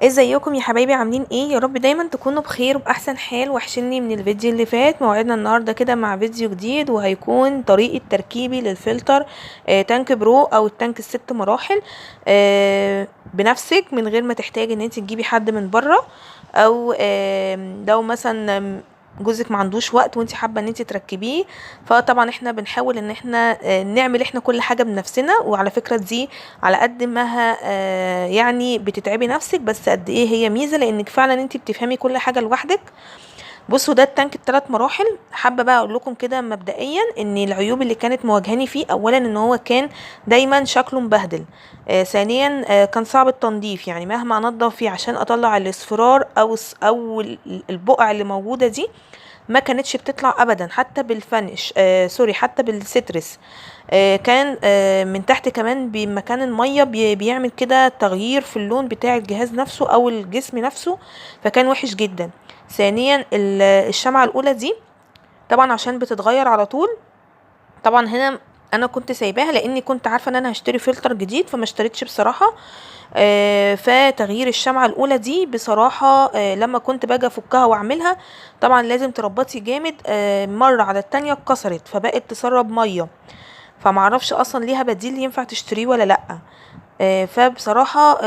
ازيكم يا حبايبي؟ عاملين ايه؟ يا رب دايما تكونوا بخير وباحسن حال. وحشني من الفيديو اللي فات. موعدنا النهارده كده مع فيديو جديد، وهيكون طريقه تركيبي للفلتر تانك برو او التانك الست مراحل بنفسك من غير ما تحتاجي ان انت تجيبي حد من بره، او لو مثلا جوزك ما عندوش وقت وانت حابة ان انت تركبيه. فطبعا احنا بنحاول ان احنا نعمل احنا كل حاجة بنفسنا. وعلى فكرة دي على قد ما يعني بتتعبي نفسك، بس قد ايه هي ميزة، لانك فعلا انت بتفهمي كل حاجة لوحدك. بصوا ده التانك الثلاث مراحل. حابة بقى اقول لكم كده مبدئيا ان العيوب اللي كانت مواجهاني فيه، اولا ان هو كان دايما شكله مبهدل، ثانيا كان صعب التنظيف، يعني مهما انضف فيه عشان اطلع الاصفرار او البقع اللي موجودة دي ما كانتش بتطلع ابدا، حتى بالفانش sorry حتى بالسترس. كان من تحت كمان بمكان المية بيعمل كده تغيير في اللون بتاع الجهاز نفسه او الجسم نفسه، فكان وحش جدا. ثانيا الشمعة الاولى دي طبعا عشان بتتغير على طول، طبعا هنا انا كنت سايباها لاني كنت عارفه ان انا هشتري فلتر جديد فما اشتريتش بصراحة. فتغيير الشمعة الاولى دي بصراحة لما كنت باجي افكها واعملها طبعا لازم تربطي جامد، مرة على التانية اتكسرت فبقت تسرب مية، فمعرفش اصلا ليها بديل ينفع تشتريه ولا لا. فبصراحة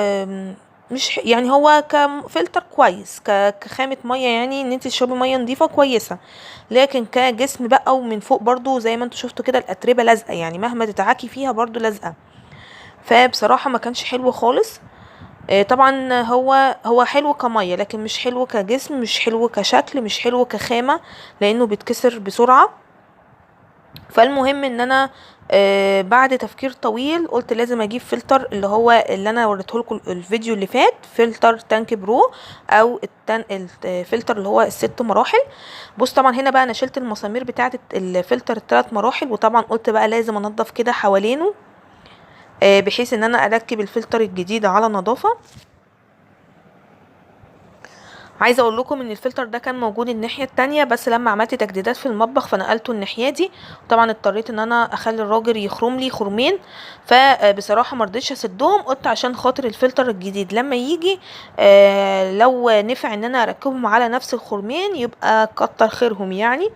مش يعني هو كفلتر كويس كخامة مية، يعني ان انت تشربي مية نظيفة كويسة، لكن كجسم بقى ومن فوق برضو زي ما انتوا شفتوا كده الاتربة لازقة، يعني مهما تتعاكي فيها برضو لازقة، فبصراحة ما كانش حلو خالص. طبعا هو حلو كمية، لكن مش حلو كجسم، مش حلو كشكل، مش حلو كخامة، لانه بيتكسر بسرعة. فالمهم ان انا بعد تفكير طويل قلت لازم اجيب فلتر اللي هو اللي انا وريته لكم الفيديو اللي فات، فلتر تانك برو او الفلتر اللي هو الست مراحل. بص طبعا هنا بقى انا شلت المسامير بتاعه الفلتر الثلاث مراحل، وطبعا قلت بقى لازم انضف كده حوالينه، بحيث ان انا اركب الفلتر الجديد على نظافة. عايزه اقول لكم ان الفلتر ده كان موجود الناحية التانية، بس لما عملت تجديدات في المطبخ فنقلته الناحية دي، طبعا اضطريت ان انا اخلي الراجل يخرم لي خرمين، فبصراحة ما رضيتش اسدهم، قلت عشان خاطر الفلتر الجديد لما يجي لو نفع ان انا اركبهم على نفس الخرمين يبقى كتر خيرهم يعني.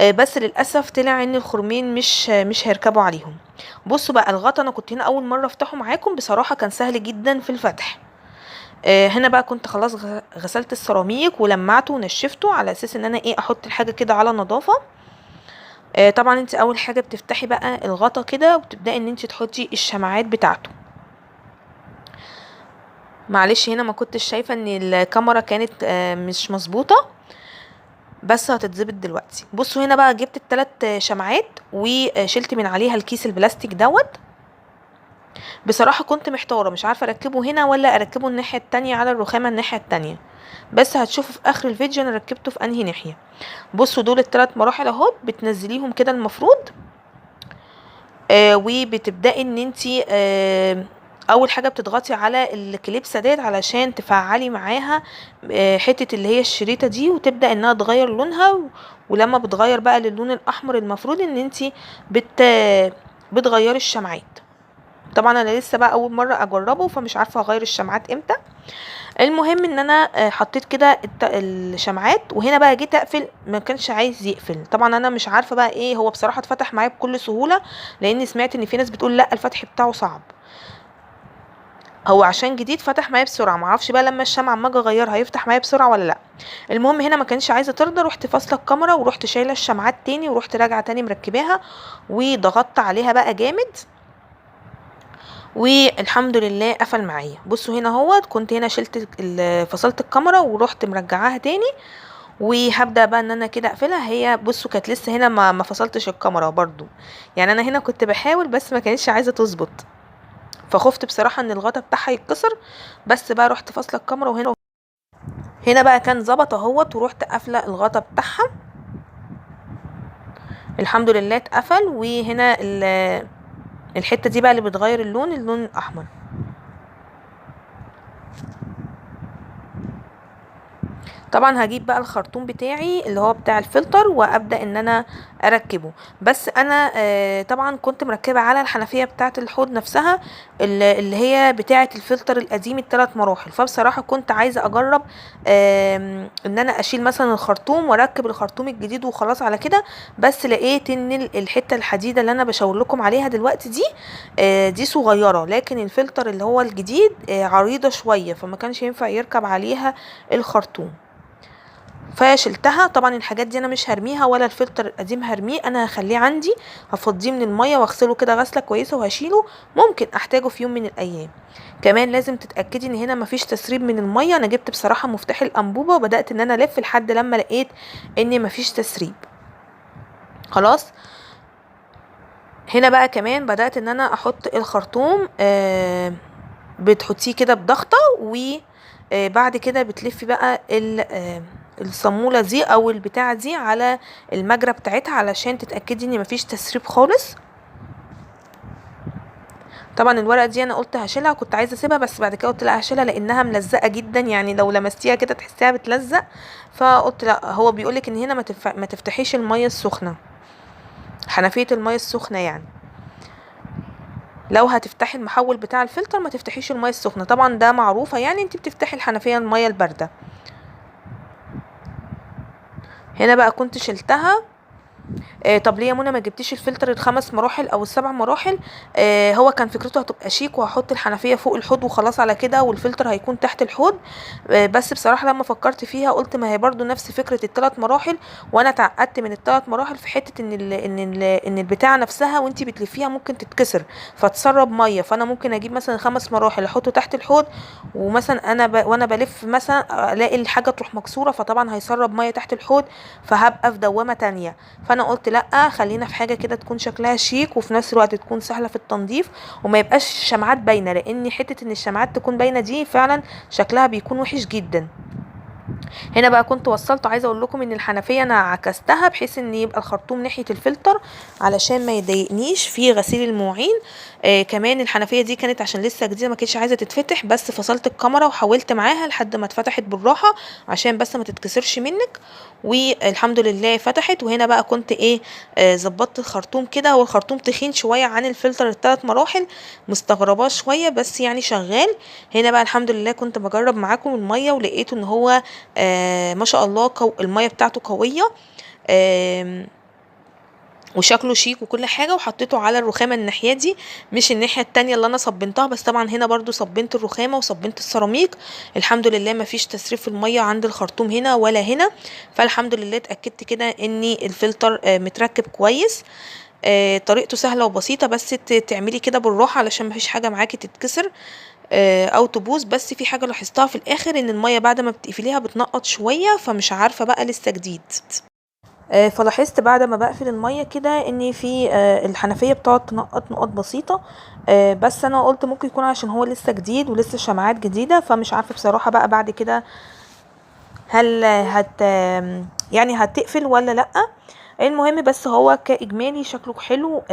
بس للاسف طلع ان الخرمين مش هيركبوا عليهم. بصوا بقى الغطا انا كنت هنا اول مرة افتحه معاكم، بصراحة كان سهل جدا في الفتح. هنا بقى كنت خلاص غسلت السيراميك ولمعته ونشفته على اساس ان انا احط الحاجة كده على نظافة. طبعا انت اول حاجة بتفتحي بقى الغطا كده وبتبداي ان انت تحطي الشمعات بتاعته. معلش هنا ما كنتش شايفه ان الكاميرا كانت مش مظبوطة، بس هتتظبط دلوقتي. بصوا هنا بقى جبت الثلاث شمعات وشلت من عليها الكيس البلاستيك دوت. بصراحة كنت محتارة مش عارفة اركبه هنا ولا اركبه الناحية التانية على الرخامة الناحية التانية، بس هتشوفوا في اخر الفيديو انا ركبته في انهي ناحية. بصوا دول الثلاث مراحل اهو، بتنزليهم كده المفروض، وبتبدأي ان انتي اول حاجة بتضغطي على الكليبسة ديت علشان تفعلي معاها حتة اللي هي الشريطة دي، وتبدأ انها تغير لونها. ولما بتغير بقى للون الاحمر المفروض ان انتي بتغيري الشمعات. طبعا انا لسه بقى اول مرة اجربه فمش عارفه اغير الشمعات امتى. المهم ان انا حطيت كده الشمعات، وهنا بقى جيت اقفل ما كانش عايز يقفل. طبعا انا مش عارفه بقى ايه هو، بصراحة اتفتح معايا بكل سهولة، لان سمعت ان في ناس بتقول لا الفتح بتاعه صعب. هو عشان جديد فتح معايا بسرعة، معرفش بقى لما الشمعة اما اجي اغيرها هيفتح معايا بسرعة ولا لا. المهم هنا ما كانش عايزه ترضى، رحت فاصلة الكاميرا ورحت شايله الشمعات تاني، ورحت راجعه تاني مركباها وضغطت عليها بقى جامد، والحمد لله قفل معايا. بصوا هنا اهوت كنت هنا شلت فصلت الكاميرا ورحت مرجعاها تاني، وهبدا بقى ان انا كده اقفلها. هي بصوا كانت لسه هنا ما فصلتش الكاميرا برضو، يعني انا هنا كنت بحاول بس ما كانتش عايزه تظبط، فخفت بصراحة ان الغطا بتاعها يتكسر، بس بقى رحت فاصلة الكاميرا، وهنا بقى كان ظبط اهوت، ورحت قافله الغطا بتاعها الحمد لله اتقفل. وهنا الحتة دي بقى اللي بتغير اللون، اللون الاحمر. طبعا هجيب بقى الخرطوم بتاعي اللي هو بتاع الفلتر وابدا ان انا اركبه. بس انا طبعا كنت مركبة على الحنفية بتاعه الحوض نفسها اللي هي بتاعه الفلتر القديم الثلاث مراحل، فبصراحة كنت عايزه اجرب ان انا اشيل مثلا الخرطوم واركب الخرطوم الجديد وخلاص على كده. بس لقيت ان الحتة الحديدة اللي انا بشاور لكم عليها دلوقتي دي دي صغيرة، لكن الفلتر اللي هو الجديد عريضة شوية، فما كانش ينفع يركب عليها الخرطوم، فشلتها. طبعا الحاجات دي انا مش هرميها ولا الفلتر القديم هرميه، انا هخليه عندي، هفضيه من المية واغسله كده غسله كويسة وهشيله، ممكن احتاجه في يوم من الايام. كمان لازم تتاكدي ان هنا مفيش تسريب من المية. انا جبت بصراحة مفتاح الانبوبة وبدات ان انا الف لحد لما لقيت ان مفيش تسريب. خلاص هنا بقى كمان بدات ان انا احط الخرطوم، بتحطيه كده بضغطه، وبعد كده بتلفي بقى الصامولة دي او البتاعة دي على المجرى بتاعتها علشان تتأكدي ان مفيش تسريب خالص. طبعا الورقة دي انا قلت هشيلها، كنت عايزة اسيبها بس بعد كده قلت لا هشيلها لانها ملزقة جدا، يعني لو لمستيها كده تحسيها بتلزق، فقلت لا. هو بيقولك ان هنا ما تفتحيش المية السخنة، حنفية المية السخنة، يعني لو هتفتحي المحول بتاع الفلتر ما تفتحيش المية السخنة، طبعا ده معروفة، يعني انت بتفتحي الحنفية المية الباردة. هنا بقى كنت شلتها. طب ليه يا منى ما جبتيش الفلتر الخمس مراحل او السبع مراحل؟ هو كان فكرته هتبقى شيك وهحط الحنفية فوق الحوض وخلاص على كده، والفلتر هيكون تحت الحوض. بس بصراحة لما فكرت فيها قلت ما هي برضو نفس فكرة الثلاث مراحل، وانا اتعقدت من الثلاث مراحل في حتة ان ال ان ال ان البتاعه نفسها وانتي بتلفيها ممكن تتكسر فتسرب مية، فانا ممكن اجيب مثلا 5 مراحل احطه تحت الحوض، ومثلا انا وانا بلف مثلا الاقي الحاجة تروح مكسورة، فطبعا هيسرب مية تحت الحوض، فهبقى في دوامه تانية. فانا قلت لا، خلينا في حاجة كده تكون شكلها شيك وفي نفس الوقت تكون سهلة في التنظيف وما يبقاش شمعات باينة، لان حتة ان الشمعات تكون باينة دي فعلا شكلها بيكون وحش جدا. هنا بقى كنت وصلت، عايزه اقول لكم ان الحنفية انا عكستها بحيث ان يبقى الخرطوم ناحية الفلتر علشان ما يضايقنيش في غسيل المواعين. كمان الحنفية دي كانت عشان لسه جديدة ما كانتش عايزه تتفتح، بس فصلت الكاميرا وحاولت معاها لحد ما اتفتحت بالراحة عشان بس ما تتكسرش منك، والحمد لله فتحت. وهنا بقى كنت ايه ظبطت الخرطوم كده، هو الخرطوم تخين شوية عن الفلتر الثلاث مراحل، مستغرباه شوية بس يعني شغال. هنا بقى الحمد لله كنت بجرب معاكم المية ولقيته ان هو ما شاء الله المية بتاعته قوية، وشكله شيك وكل حاجة. وحطيته على الرخامة الناحية دي مش الناحية التانية اللي انا صبنتها، بس طبعا هنا برضو صبنت الرخامة وصبنت السيراميك. الحمد لله ما فيش تسريب في المية عند الخرطوم هنا ولا هنا، فالحمد لله اتأكدت كده ان الفلتر متركب كويس. طريقته سهلة وبسيطة، بس تعملي كده بالراحة علشان ما فيش حاجة معاكي تتكسر او تبوظ. بس في حاجة لاحظتها في الاخر ان المية بعد ما بتقفليها بتنقط شوية، فمش عارفة بقى لسه جديد. فلاحظت بعد ما بقفل المية كده ان في الحنفية بتقعد تنقط نقط بسيطة، بس انا قلت ممكن يكون عشان هو لسه جديد ولسه شمعات جديدة، فمش عارفة بصراحة بقى بعد كده هل يعني هتقفل ولا لأ. المهم بس هو كإجمالي شكله حلو،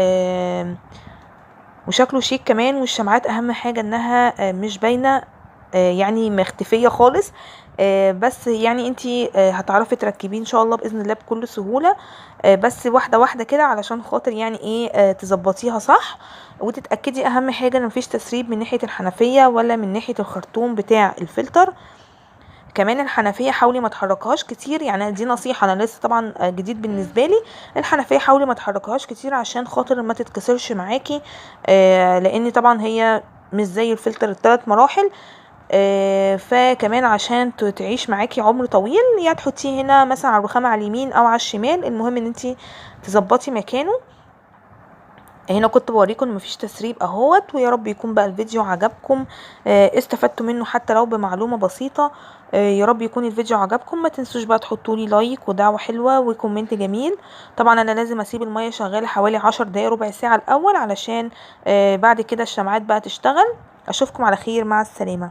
وشكله شيك كمان، والشمعات اهم حاجة انها مش باينة، يعني مختفية خالص، بس يعني انتي هتعرفي تركبيه ان شاء الله باذن الله بكل سهولة، بس واحدة واحدة كده علشان خاطر يعني ايه تظبطيها صح، وتتأكدي اهم حاجة ان مفيش تسريب من ناحية الحنفية ولا من ناحية الخرطوم بتاع الفلتر. كمان الحنفية حاولي ما تحركهاش كتير، يعني دي نصيحة انا لسه طبعا جديد بالنسبة لي، الحنفية حاولي ما تحركهاش كتير عشان خاطر ما تتكسرش معاكي، لان طبعا هي مش زي الفلتر الثلاث مراحل، فكمان عشان تعيش معاكي عمر طويل يا تحطيه هنا مثلا على الرخامة على اليمين او على الشمال، المهم ان انتي تظبطي مكانه. هنا كنت بوريكم ان مفيش تسريب اهوت، ويا رب يكون بقى الفيديو عجبكم، استفدتوا منه حتى لو بمعلومة بسيطة. يا رب يكون الفيديو عجبكم، ما تنسوش بقى تحطوا لي like ودعوة حلوة و comment جميل. طبعا انا لازم اسيب المية شغالة حوالي 10 دقايق ربع ساعة الاول علشان بعد كده الشمعات بقى تشتغل. اشوفكم على خير، مع السلامة.